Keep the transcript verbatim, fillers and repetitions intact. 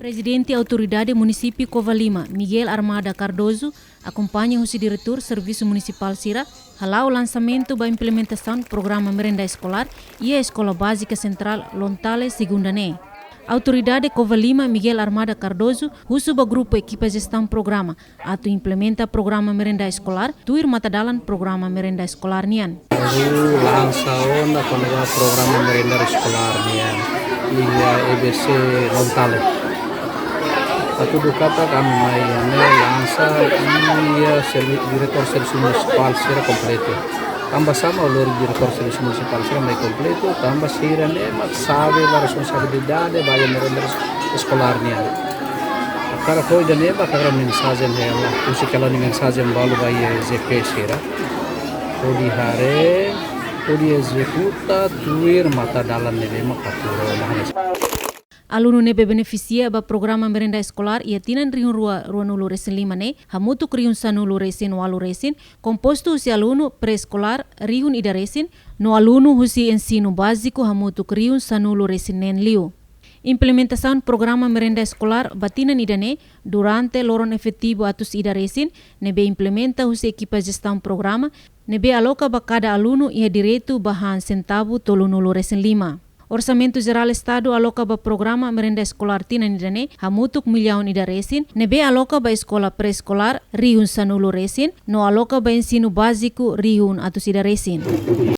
Prezidente Autoridade Munisípiu Covalima, Miguel Armada Cardoso, akompaña husi diretór servisu munisipál sira, hala'o lansamentu ba implementasaun programa merenda eskolár iha Eskola Bázika Sentrál Lontale, Segunda ne'e. Autoridade Covalima, Miguel Armada Cardoso, husu ba grupu ekipa jestaun programa atu implementa programa merenda eskolár tuir matadalan programa merenda eskolár nian. Ha'u lansa ona kona-ba programa merenda eskolár nian iha E B C Lontale. Atu duka ta kami mai iha ne'e lansa iha servi-, diretór servisu munisipál sira kompletu. Tanba sá mak ha'u lori diretór servisu munisipál sira mai kompletu, tanba sira ne'e mak xave ba responsabilidade ba iha merenda eskolár nian. Hakarak hodi ida-ne'e ba hakarak mensajen hela, husi hela nia mensajen balu ba iha E J P sira. Hodi haree, hodi ezekuta tuir matadalan ne'ebé mak hatuur ona. Alunu ne'ebé benefisia ba programa merenda eskolár iha tinan rihun rua ruanulu resin lima ne'e hamutuk rihun sanulu resin ualu resin, kompostu husi alunu pré-eskolár rihun ida resin, no alunu husi ensinu báziku hamutuk rihun sanulu resin neen liu. Implementasaun programa merenda eskolár ba tinan ida-ne'e durante loron efetivu atus ida resin, ne'ebé implementa husi ekipa jestaun programa, ne'ebé aloka ba kada alunu iha direitu ba han sentavu tolunulu resin lima. Orsamentu Jerál Estadu aloka ba programa merenda eskolár tinan ida-ne'e hamutuk millaun ida resin, ne'ebé aloka ba eskola pré-eskolár rihun sanulu resin, no aloka ba ensinu báziku rihun atus ida resin.